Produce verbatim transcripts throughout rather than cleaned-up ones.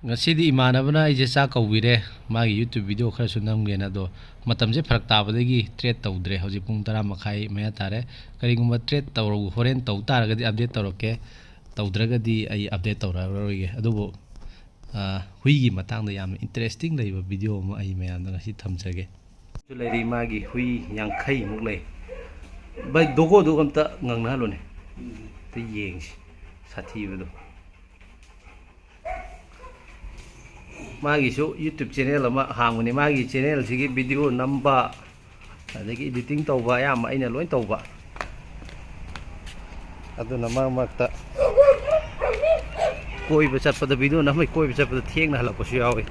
ꯉꯁꯤꯗꯤ ꯏꯃꯥꯟꯅꯕꯅ ꯑꯩꯁꯦ ꯆꯥꯛ ꯀꯧꯕꯤꯔꯦ, ꯃꯥꯒꯤ YouTube video ꯈꯔꯁꯨ ꯅꯝꯒꯦꯅ꯫ ꯑꯗꯣ ꯃꯇꯝꯁꯦ ꯐꯔꯛ ꯇꯥꯕꯗꯒꯤ trade ꯇꯧꯗ꯭ꯔꯦ꯫ ꯍꯧꯖꯤꯛ ꯄꯨꯡ ꯇꯔꯥ ꯃꯈꯥꯏ ꯃꯌꯥ ꯇꯥꯔꯦ꯫ ꯀꯔꯤꯒꯨꯝꯕ trade ꯇꯧꯔ-, ꯍꯣꯔꯦꯟ ꯇꯧ ꯇꯥꯔꯒꯗꯤ update ꯇꯧꯔꯛꯀꯦ, ꯇꯧꯗ꯭ꯔꯒꯗꯤ ꯑꯩ update ꯇꯧꯔꯛꯑꯔꯣꯏꯒꯦ꯫ ꯑꯗꯨꯕꯨ, ꯑ, ꯍꯨꯏꯒꯤ ꯃꯇꯥꯡꯗ ꯌꯥꯝꯅ interesting ꯂꯩꯕ video ꯑꯃ ꯑꯩ ꯃꯌꯥꯝꯗ ꯉꯁꯤ ꯊꯝꯖꯒꯦ꯫ ꯁꯨ ꯂꯩꯔꯤ, ꯃꯥꯒꯤ ꯍꯨꯏ ꯌꯥꯡꯈꯩꯃꯨꯛ ꯂꯩ꯫ ꯚꯥꯏ, ꯗꯣꯒꯣꯗꯨ ꯑꯝꯇ ꯉꯪꯅꯍꯜꯂꯨꯅꯦ, ꯑꯝꯇ ꯌꯦꯡꯁꯤ ꯁꯥꯊꯤꯕꯗꯣ꯫ ꯃꯥꯒꯤꯁꯨ YouTube channel ꯑꯃ ꯍꯥꯡꯕꯅꯤ꯫ ꯃꯥꯒꯤ channelꯁꯤꯒꯤ video ꯅꯝꯕ, ꯑꯗꯒꯤ editing ꯇꯧꯕ ꯑꯌꯥꯝꯕ ꯑꯩꯅ ꯂꯣꯏ ꯇꯧꯕ꯫ ꯑꯗꯨꯅ ꯃꯔꯛ ꯃꯔꯛꯇ ꯀꯣꯏꯕ ꯆꯠꯄꯗ, video ꯅꯝꯕꯩ ꯀꯣꯏꯕ ꯆꯠꯄꯗ ꯊꯦꯡꯅ ꯍꯜꯂꯛꯄꯁꯨ ꯌꯥꯎꯏ꯫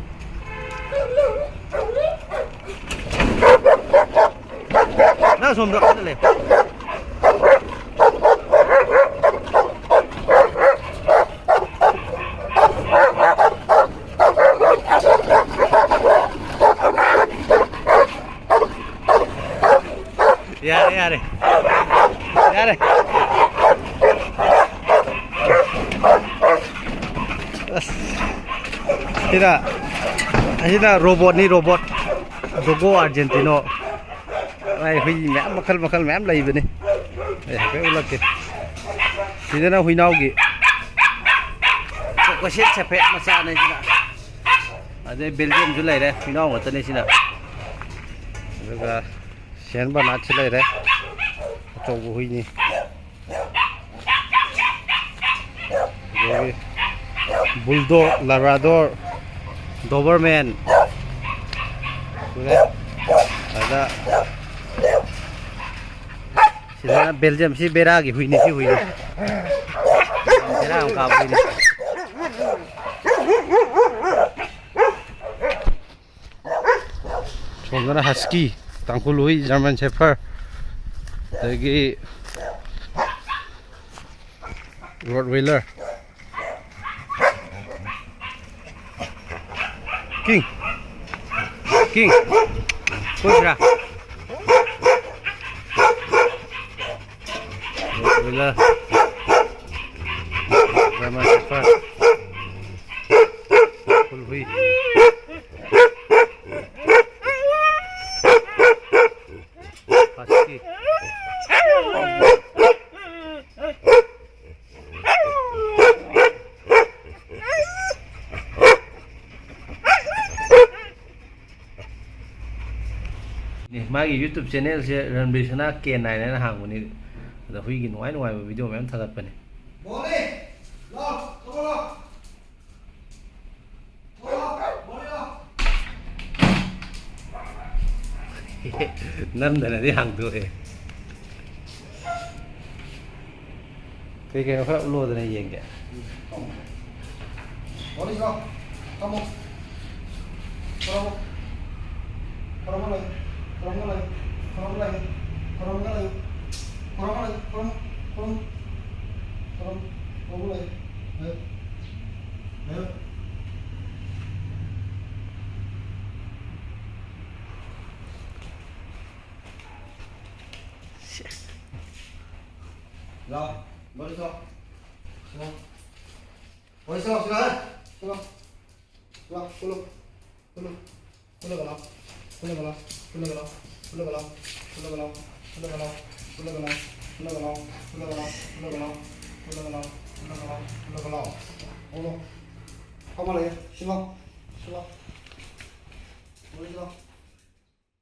ꯅꯪ ꯑꯁꯣꯝꯗ ꯑꯝꯇ ꯂꯩ꯫ ꯌꯥꯔꯦ, ꯌꯥꯔꯦ꯫ ꯌꯥꯔꯦ꯫ ꯑꯁ꯫ ꯁꯤꯅ, ꯑꯁꯤꯅ robotꯅꯤ, robot꯫ Dogo Argentino꯫ ꯃꯥꯏ ꯍꯨꯏ ꯃꯌꯥꯝ, ꯃꯈꯜ ꯃꯈꯜ ꯃꯌꯥꯝ ꯂꯩꯕꯅꯤ꯫ ꯑꯩ ꯍꯥꯏꯐꯦꯠ ꯎꯠꯂꯛꯀꯦ꯫ ꯁꯤꯗꯅ ꯍꯨꯏꯅꯥꯎꯒꯤ ꯀꯣꯀꯣꯁꯦꯠ ꯁꯦꯐꯦꯠ ꯃꯆꯥꯅꯦ ꯁꯤꯅ꯫ ꯑꯗꯩ Belgiumꯁꯨ ꯂꯩꯔꯦ, ꯍꯨꯏꯅꯥꯎ ꯉꯥꯛꯇꯅꯦ ꯁꯤꯅ꯫ ꯑꯗꯨꯒ Saint Bernardꯁꯨ ꯂꯩꯔꯦ, ꯑꯆꯧꯕ ꯍꯨꯏꯅꯤ꯫ ꯑꯗꯒꯤ Bulldog, Labrador, Doberman ꯁꯨꯔꯦ꯫ ꯑꯗ ꯁꯤꯗꯅ Belgium, ꯁꯤ ꯕꯦꯔꯥꯒꯤ ꯍꯨꯏꯅꯤ, ꯁꯤ ꯍꯨꯏꯅꯤ꯫ ꯕꯦꯔꯥ ꯌꯥꯝ ꯀꯥꯕ ꯍꯨꯏꯅꯤ꯫ ꯁꯣꯝꯗꯅ Husky, ꯇꯥꯡꯈꯨꯜ ꯍꯨꯏ, German Shepherd, ꯑꯗꯒꯤ Rottweiler꯫ King, King, ꯀꯣꯏꯁꯤꯔꯥ? Rottweiler, German Shepherd꯫ ꯍꯨꯏ꯫ ꯍꯁꯀꯤ꯫ ꯃꯥꯒꯤ YouTube channelꯁꯦ ꯔꯟꯕꯤꯔ ꯁꯅꯥ ꯀꯦ ꯅꯥꯏꯟ ꯍꯥꯏꯅ ꯍꯥꯡꯕꯅꯤ꯫ ꯑꯗ ꯍꯨꯏꯒꯤ ꯅꯨꯡꯉꯥꯏ ꯅꯨꯡꯉꯥꯏꯕ video ꯃꯌꯥꯝ ꯊꯥꯒꯠꯄꯅꯦ꯫ ꯕꯣꯂꯤ! ꯂꯥꯎ! ꯊꯣꯛꯂꯛꯑꯣ! ꯊꯣꯛꯂꯛꯑꯣ! ꯕꯣꯂꯤ ꯂꯥꯎ! ꯅꯝꯗꯅꯗꯤ ꯍꯥꯡꯗꯣꯛꯑꯦ꯫ ꯀꯩ ꯀꯩꯅꯣ ꯈꯔ ꯎꯠꯂꯣꯗꯅ ꯌꯦꯡꯒꯦ꯫ ꯕꯣꯂꯤ ꯂꯥꯎ! ꯀꯝꯃꯣ! ꯈꯨꯔꯨꯝꯃꯣ! ꯈꯨꯔꯨꯝꯃꯣ ꯂꯩ! ꯈꯨꯔꯨꯝꯃꯣ ꯂꯩ! ꯈꯨꯔꯨꯝꯃꯣ ꯂꯩ! ꯈꯨꯔꯨꯝꯃꯣ ꯂꯩ! ꯈꯨꯔꯨꯝꯃꯣ ꯂꯩ! ꯈꯨꯔꯨꯝ! ꯈꯨꯔꯨꯝ! ꯈꯨꯔꯨꯝꯃꯣ ꯂꯩ! ꯂꯩ! ꯂꯩ! ꯂꯥꯎ, ꯕꯣꯂꯤ ꯂꯥꯎ꯫ ꯁꯤꯂꯥꯎ꯫ ꯕꯣꯂꯤ ꯁꯤꯂꯥꯎ, ꯁꯤꯂꯥꯎ, ꯍꯦ꯫ ꯁꯤꯂꯥꯎ꯫ ꯁꯤꯂꯥꯎ, ꯀꯨꯜꯂꯨ꯫ ꯀꯨꯜꯂꯨ꯫ ꯀꯨꯜꯂꯒ ꯂꯥꯎ꯫ ꯀꯨꯜꯂꯒ ꯂꯥꯎ꯫ ꯀꯨꯜꯂꯒ ꯂꯥꯎ꯫ ꯀꯨꯜꯂꯒ ꯂꯥꯎ꯫ ꯀꯨꯜꯂꯒ ꯂꯥꯎ꯫ ꯀꯨꯜꯂꯒ ꯂꯥꯎ꯫ ꯀꯨꯜꯂꯒ ꯂꯥꯎ꯫ ꯀꯨꯜꯂꯒ ꯂꯥꯎ꯫ ꯀꯨꯜꯂꯒ ꯂꯥꯎ꯫ ꯀꯨꯜꯂꯒ ꯂꯥꯎ꯫ ꯀꯨꯜꯂꯒ ꯂꯥꯎ꯫ ꯀꯨꯜꯂꯒ ꯂꯥꯎ꯫ ꯀꯨꯜꯂꯒ ꯂꯥꯎ꯫ ꯀꯃ ꯂꯩꯌꯦ? ꯁꯤꯂꯥꯎ꯫ ꯁꯤꯂꯥꯎ꯫ ꯕꯣꯂꯤ ꯁꯤꯂꯥꯎ꯫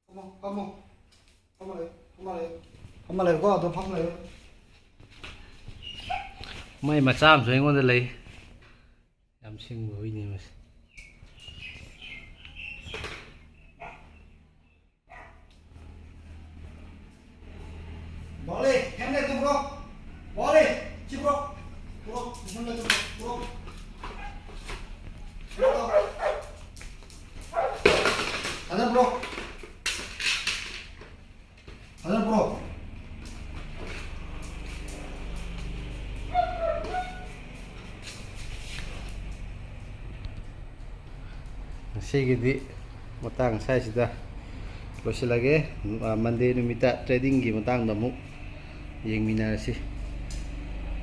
ꯐꯝꯃꯣ, ꯐꯝꯃꯣ꯫ ꯐꯝꯃ ꯂꯩꯌꯨ, ꯐꯝꯃ ꯂꯩꯌꯨ꯫ ꯐꯝꯃ ꯂꯩꯌꯨꯀꯣ, ꯑꯗꯣ ꯐꯝꯃ ꯂꯩꯌꯨ꯫ ꯃꯥꯏ ꯃꯆꯥ ꯑꯃꯁꯨ ꯑꯩꯉꯣꯟꯗ ꯂꯩ꯫ ꯌꯥꯝ ꯁꯤꯡꯕ ꯍꯨꯏꯅꯦ ꯃꯁꯤ꯫ ꯕꯣꯂꯤ, ꯍꯦꯝꯂꯦꯠꯇꯨ ꯄꯨꯔꯛꯑꯣ꯫ ꯕꯣꯂꯤ, ꯁꯤ ꯄꯨꯔꯛꯑꯣ꯫ ꯄꯨꯔꯛꯑꯣ, ꯍꯦꯝꯂꯦꯠꯇꯨ ꯄꯨꯔꯛꯑꯣ꯫ ꯄꯨꯔꯛꯑꯣ꯫ ꯐꯖꯅ ꯄꯨꯔꯛꯑꯣ꯫ ꯐꯖꯅ ꯄꯨꯔꯛꯑꯣ꯫ ꯉꯁꯤꯒꯤꯗꯤ ꯃꯇꯥꯡ ꯑꯁꯥꯏꯁꯤꯗ ꯂꯣꯏꯁꯤꯜꯂꯒꯦ꯫ ꯑ, Monday ꯅꯨꯃꯤꯠꯇ tradingꯒꯤ ꯃꯇꯥꯡꯗ ꯑꯃꯨꯛ ꯌꯦꯡꯃꯤꯟꯅꯔꯁꯤ꯫